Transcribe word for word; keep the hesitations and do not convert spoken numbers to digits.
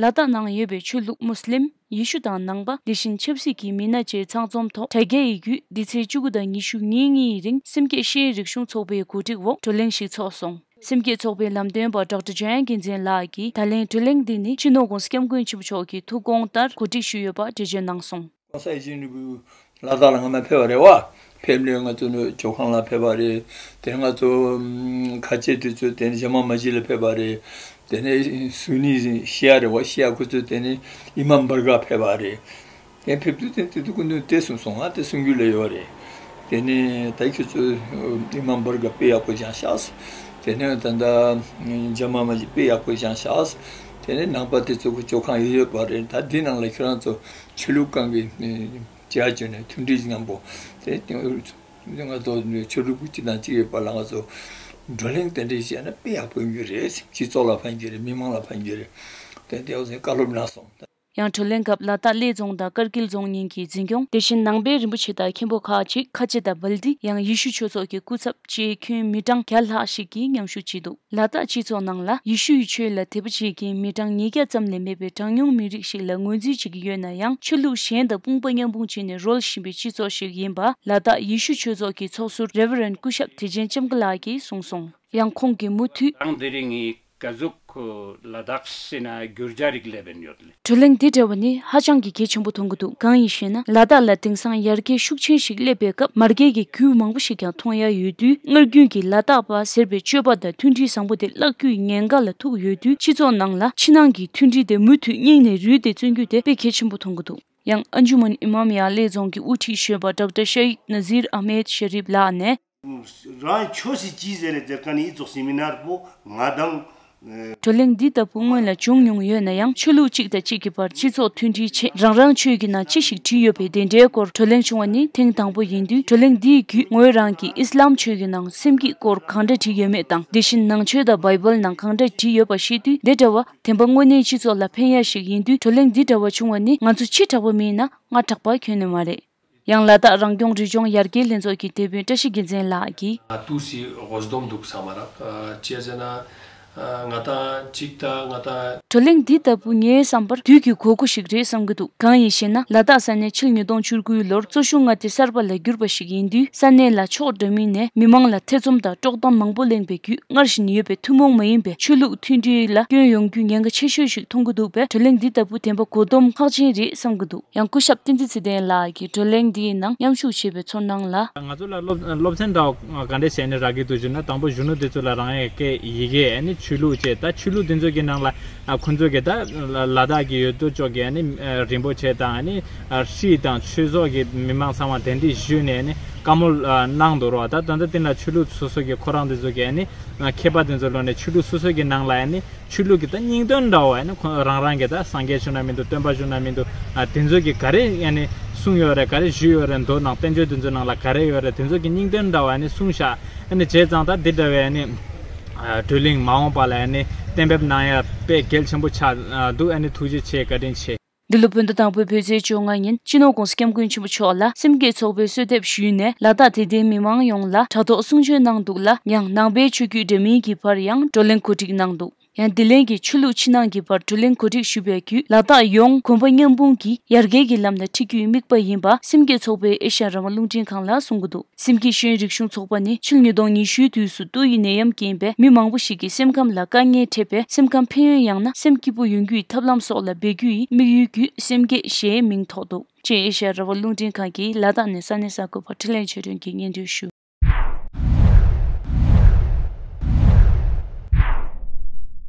ལ་དྭགས་ནང་ཡོད་པའི་ཆོས་ལུགས་མུ་སི་ལིམ། ཡེ་ཤུ་དང་ནང་པ། དེ་བཞིན་ཆབ་སྲིད་ཀྱི་མི་སྣ་བཅས་ཚང་འཛོམས་ཐོག་དྲ་རྒྱ་ཡི་བརྒྱུད་འདི་ཚེས་བཅུ་དགུ་དང་ཉི་ཤུ་ཉིན་གཉིས་རིང་སེམས་བསྐྱེད་ཤེས་ཡོན་རིག་གཞུང་ཚོགས་པའི་གོ་སྒྲིག་འོག་བགྲོ་གླེང་ཞིག་ཚོགས་སོང་། སེམས་བསྐྱེད་ཚོགས་པའི་ལམ་སྟོན་པ་ཌོག་ཊར་ཇོན་དགེ་མཚན་ལགས་ཀྱིས་ད་ལན་བགྲོ་གླེང་འདི་ནི་སྤྱི་ནོར་༧གོང་ས་༧སྐྱབས་མགོན་ཆེན་པོ་མཆོག་གི་ཐུགས་དགོངས་ལྟར་གོ་སྒྲིག་ཞུས་ཡོད་པ་འགྲེལ་བརྗོད་གནང་སོང་། གོང་ས་ཡིད་བཞིན་ནོར་བུ་ལ་དྭགས་ལ་སྔ་མ་ཕེབས་པ་རེད་བ། ཕེབས་ནས་ང་ཚོ་ནི་ཇོ་ཁང་ལ་ཕེབས་པ་རེད། དེ་ནས་ང་ཚོ་ཨམ་ཁ་ཆེ་དེ་ཚོ་དེ་ནས་ཇ་མ་མ་ཇི་ལ་ཕེབས་པ་རེད། དེ་ནས་སུ་ནི་ཤི་ཡ་རེད་བ། ཤི་ཡ་ཁོ་ཚོ་དེ་ནས་ཨི་མམ་བར་ག་ཕེབས་པ་རེད། དེ་ཕེབས་དུས་དེ་དེ་དུས་ཀུན་ཏུ་དེ་གསུངས་སོང་། ང་དེ་གསུང་རྒྱུ་ལས་ཡོད་རེད། དེ་ནས་ད་ཁྱོད་ཚོ་ཨི་མམ་བར་ག་དཔེ་ཡག་པོ་སྦྱངས་ཤག། དེ་ནས་ད་ལྟ་ཇ་མ་མ་ཇི་དཔེ་ཡག་པོ་སྦྱངས་ཤག། དེ་ནས་ནང་པ་དེ་ཚོ་གི་ཇོ་ཁང་ཡོད་ཡོད་པ་རེད། ད་འདི་ནང་ལ་ཁྱོད་རང་ཚོ་ཆོས་ལུགས་སྒང་གི་ཨ་བྱས་བྱས་ནས་མཐུན་སྒྲིལ་མཉམ་པོ་དེ་ང་ཚོ་ཆོས་ལུགས་གཅིག་དང་གཅིག་ཡོད་པ་ལ་ང་ཚོ་བགྲོ་གླེང་དེ་འདྲ་བྱས་ན་དཔེ་ཡག་པོ་ཡོང་གི་རེད། སྤྱི་ཚོགས་ལ་ཕན་གྱི་རེད། མི་མང་ལ་ཕན་གྱི་རེད། དེ་འདྲ་བྱས་བཀའ་སློབ་གནང་སོང་། ཡང་བགྲོ་གླེང་སྐབས་ལ་དྭགས་གླེ་རྫོང་དང་ཀར་གིལ་རྫོང་གཉིས་ཀྱི་འཛིན་སྐྱོང་། དེ་བཞིན་ནང་པའི་རིན་པོ་ཆེ་དང་མཁན་པོ་ཁག་ཅིག་ཁ་ཆེ་དང་སྦལ་ཏི། ཡང་ཡེ་ཤུ་ཆོས་ཚོགས་ཀྱི་སྐུ་ཚབ་བཅས་ཁྱོན་མི་གྲངས་བརྒྱ་ལྷག་ཞིག་གིས་མཉམ་ཞུགས་བྱས་འདུག། ལ་དྭགས་སྤྱི་ཚོགས་ནང་ལ་ཡེ་ཤུའི་ཆོས་ལ་དད་པ་བྱེད་མཁན་མི་གྲངས་ཉིས་བརྒྱ་ཙམ་ལས་མེད་པའི་གྲངས་ཉུང་མི་རིགས་ཤིག་ལ་ངོས་འཛིན་བྱེད་ཀྱི་ཡོད་ན་ཡང་། ཆོས་ལུགས་གཞན་དང་དཔུང་པ་མཉམ་སྤུངས་བྱས་ནས་རོལ་བཞིན་པའི་སྤྱི་ཚོགས་ཤིག་ཡིན་པ་ལ་དྭགས་ཡེ་ཤུ་ཆོས་ཚོགས་ཀྱི་ཚོགས་ཟུར་རེ་ཝེ་རན་སྐུ་ཞབས་བདེ་ཆེན་ལྕམ་སྐུ་ལགས་ཀྱིས་གསུངས་སོང་། ཡང་ཁོང་གིས་མུ་མཐུད། ཨང་དེ་རིང་ངས་ག་ཟུག་ལ་དྭགས་སི་ན་འགྱུར་བ་རིགས་སླེབས་པ་ཡོད་ལེ། བགྲོ་གླེང་འདི་འདྲ་བ་ནི་ཧ་ཅང་གི་གལ་ཆེན་པོ་མཐོང་གི་འདུག། གང་ཡིན་ཞེ་ན། ལ་དྭགས་ལ་དེང་སང་ཡར་རྒྱས་ཤུགས་ཆེན་ཞིག་སླེབས་པའི་སྐབས་མ་རྒྱལ་གྱི་རྒྱུ་མང་པོ་ཞིག་ཀྱང་མཐོང་ཡ་ཡོད་དུས། སྔར་རྒྱུན་གྱི་ལ་དྭགས་པ་ཟེར་བའི་སྤྱོད་པ་དང་མཐུན་སྒྲིལ་བཟང་པོ་དེ་བརླག་རྒྱུའི་ཉེན་ཁ་ལ་ཐུག་ཡོད་དུས། སྤྱི་ཚོགས་ནང་ལ་ཕྱི་ནང་གི་མཐུན་སྒྲིལ་དེ་མུ་མཐུད་སྙིང་ནས་རུས་ཏེ་བརྩོན་རྒྱུ་དེ་དཔེ་གལ་ཆེན་པོ་མཐོང་གི་འདུག། ཡང་ཨན་ཇུ་མན་ཨི་མམ་ཡ་གླེ་རྫོང་གི་དབུ་ཁྲིད་གཞོན་པ་ཌོག་ཊར་ཤ་ཡིག་ནཱ་ཟིར་ཨ་མེད་ཤ་རིབ་ལགས་ནས། རང་ཆོས་སི་ཅི་ཟེར་རེད་ཟེར་ཀ་ནི་ཨི་ཙོག་སེ་མི་ནར་པོ་ང་དང་། བགྲོ་གླེང་འདི་ལྟ་བུ་སྔོན་ལ་བྱུང་མྱོང་ཡོད་ན་ཡང་། ཆོས་ལུགས་གཅིག་དང་གཅིག་གི་བར་སྤྱི་ཚོགས་མཐུན་སྒྲིལ་ཆེད་རང་རང་ཆོས་ཀྱི་ནང་ཅི་ཞིག་བྲིས་ཡོད་པའི་དེ་འདྲའི་སྐོར་བགྲོ་གླེང་བྱུང་བ་ནི་ཐེངས་དང་པོ་ཡིན་དུས། བགྲོ་གླེང་འདིའི་བརྒྱུད་ངོས་རང་གིས་ཨི་སི་ལམ་ཆོས་ཀྱི་ནང་སེམས་བསྐྱེད་སྐོར་གང་འདྲ་བྲིས་ཡོད་མེད་དང་། དེ་བཞིན་ནང་ཆོས་དང་བྷའི་བལ་ནང་གང་འདྲ་བྲིས་ཡོད་པ་ཤེས་དུས། འདི་འདྲ་བ་བདེན་པ་དངོས་གནས་སྤྱི་ཚོགས་ལ་ཕན་ཡ་ཞིག་ཡིན་དུས། བགྲོ་གླེང་འདི་འདྲ་བ་བྱུང་བ་ནི་ང་ཚོ་ཕྱི་དྲགས་པ་མིན་ན་སྔ་དྲགས་པ་ཁྱོན་ནས་མ་རེད། ཡང་ལ་དྭགས་རང་སྐྱོང་རི་ལྗོངས་ཡར་རྒྱས་ལྷན་ཚོགས་ཀྱི་དེད་དཔོན་བཀྲ་ཤིས་རྒྱལ་མཚན་ལགས་ཀྱིས། ཏུའུ་སི་དགོས་སྡོམ་འདུག་བསམ་པ་རག། ཅི་ཟེར་ན། ང་དང་གཅིག་ད་ང་དང་། བགྲོ་གླེང་འདི་ལྟ་བུ་ངའི་བསམ་པར་དུས་ཀྱི་དགོས་མཁོ་ཞིག་རེད་བསམ་གྱི་འདུག། གང་ཡིན་ཞེ་ན། ལ་དྭགས་ས་གནས་ཕྱི་ལོ་ཉིས་སྟོང་བཅུ་དགུའི་ལོར་གཙོ་ཤུགས་མངའ་སྡེ་གསར་པ་ལ་བསྒྱུར་བ་ཞིག་ཡིན་དུས། ས་གནས་ལ་ཕྱོགས་འདྲ་མིན་ནས་མི་མང་ལ་ཐེ་ཚོམ་དང་དཀྲོག་གཏམ་མང་པོ་གླེང་བའི་བརྒྱུད། སྔར་བཞིན་ཡོད་པའི་ཐུན་མོང་མ་ཡིན་པའི་ཆོས་ལུགས་མཐུན་སྒྲིལ་ལ་སྐྱོན་ཡོང་རྒྱུའི་ཉེན་ཁ་ཆེ་ཤོས་ཤིག་མཐོང་གི་འདུག་པས། བགྲོ་གླེང་འདི་ལྟ་བུ་བདེན་པ་གོ་སྡོམ་ཁག་ཅན་རེད་བསམ་གྱི་འདུག། ཡང་སྐུ་ཞབས་བསྟན་འཛིན་ཚེ་བརྟན་ལགས་ཀྱིས་བགྲོ་གླེང་འདིའི་ནང་མཉམ་ཞུགས་བྱས་པའི་ཚོར་སྣང་ལ། ང་ཚོ་ལ་སློབ་སློབ་ཚན་འདྲ་བ་ག་འདྲས་བྱས་ནས་རག་གི་འདུག་ཞུ་ན། དང་པོ་གཞོན་ནུ་དེ་ཚོ་ལ་རང་ཡས་སྐད་ཡི་གེ། ཨ་ནི་ཆོས་ལུགས་བཅས། ད་ཆོས་ལུགས་དེ་ཚོ་གི་ནང་ལ་ཁོ་ཚོ་གི་ད་ལ་དྭགས་ཀྱི་ཡོད་དོ་ཅོག་གི་ཨ་ནི་རིན་པོ་ཆེ་དང་། ཨ་ནི་ཧྲི་དང་ཆོས་ཚོགས་ཀྱི་མི་མང་ཚང་མ་གདན་འདྲེན་ཞུས་ནས་ཨ་ནི་བཀའ་མོལ་གནང་འདུག་རོགས། ད་ད་ལྟ་དེ་ལ་ཆོས་ལུགས་སོ་སོ་གི་ཁོ་རང་དེ་ཚོ་གི་ཨ་ནི་མཁས་པ་དེ་ཚོ་ལོག་ནས་ཆོས་ལུགས་སོ་སོ་གི་ནང་ལ་ཨ་ནི། ཆོས་ལུགས་ཀྱི་ད་སྙིང་དོན་འདྲ་བོ་ཨ་ནི་ཁོ་རང་རང་གི་ད་སངས་རྒྱས་བྱུང་ན་མི་འདུག། སྟོན་པ་བྱུང་ན་མི་འདུག། ཨ་དེ་ཚོ་གི་ག་རེ་ཨ་ནི་གསུངས་ཡོད་རེད། ག་རེ་ཞུས་ཡོད་རེད། མདོ་ནང་བསྟན་བཅོས་དེ་ཚོ་ནང་ལ་ག་རེ་ཡོད་རེད། དེ་ཚོ་གི་སྙིང་དོན་འདྲ་བོ་ཨ་ནི་གསུངས་ཤག། ཨ་ནི་བྱས་ཙང་ད་འདི་འདྲ་བའི་ཨ་ནི་ཨ་བགྲོ་གླེང་མ་འོངས་པ་ལ་ཨ་ནི་གཏན་འབེབས་གནང་ཡ་དཔེ་གལ་ཆེན་པོ་ཆགས་འདུག། ཨ་ནི་ཐུགས་རྗེ་ཆེ། བཀའ་དྲིན་ཆེ། འདི་ལོ་བོད་ཟླ་དང་པོའི་བོད་ཚེས་བཅོ་ལྔ་ཉིན་སྤྱི་ནོར་༧གོང་ས་༧སྐྱབས་མགོན་ཆེན་པོ་མཆོག་ལ་སེམས་བསྐྱེད་ཚོགས་པའི་གསོལ་འདེབས་ཞུས་ནས་ལ་དྭགས་དད་ལྡན་མི་མང་ཡོངས་ལ་དྲ་ཐོག་གསུང་ཆོས་གནང་འདུག་ལ། ཡང་ནང་པའི་ཆོས་བརྒྱུད་འདྲ་མིན་གྱི་བར་ཡང་བགྲོ་གླེང་གོ་སྒྲིག་གནང་འདུག། ཡང་དེ་ལན་གྱི་ཆོས་ལུགས་ཕྱི་ནང་གི་བར་བགྲོ་གླེང་གོ་སྒྲིག་ཞུས་པའི་བརྒྱུད། ལ་དྭགས་ཡོངས་གོམ་པ་མཉམ་སྤུངས་ཀྱིས་ཡར་རྒྱས་ཀྱི་ལམ་ལ་ཁྲིད་རྒྱུའི་དམིགས་པ་ཡིན་པ་སེམས་བསྐྱེད་ཚོགས་པའི་ཨེ་ཤ་ཡ་རང་དབང་རླུང་འཕྲིན་ཁང་ལ་གསུང་གི་འདུག། སེམས་བསྐྱེད་ཤེས་ཡོན་རིག་གཞུང་ཚོགས་པ་ནི་ཕྱི་ལོ་ཉིས་སྟོང་ཉི་ཤུའི་དུས་སུ་ཏོག་དབྱིབས་ནད་ཡམས་རྐྱེན་པས་མི་མང་པོ་ཞིག་གི་སེམས་ཁམས་ལ་དཀའ་ངལ་འཕྲད་པས། སེམས་ཁམས་ཕན་ཡོན་ཡང་ན་སེམས་སྐྱིད་པོ་ཡོང་རྒྱུའི་ཐབས་ལམ་སོགས་ལ་འབད་རྒྱུ་ཡི་དམིགས་ཡུལ་བརྒྱུད་སེམས་བསྐྱེད་ཞེས་མིང་ཐོགས་འདུག། ཅེས་ཨེ་ཤ་ཡ་རང་དབང་རླུང་འཕྲིན་ཁང་གིས་ལ་དྭགས་ནས་ས་གནས་གསར་འགོད་པ་འཕྲིན་ལས་ཆོས་སྒྲོན་གྱིས་སྙན་སྒྲོན་ཞུ།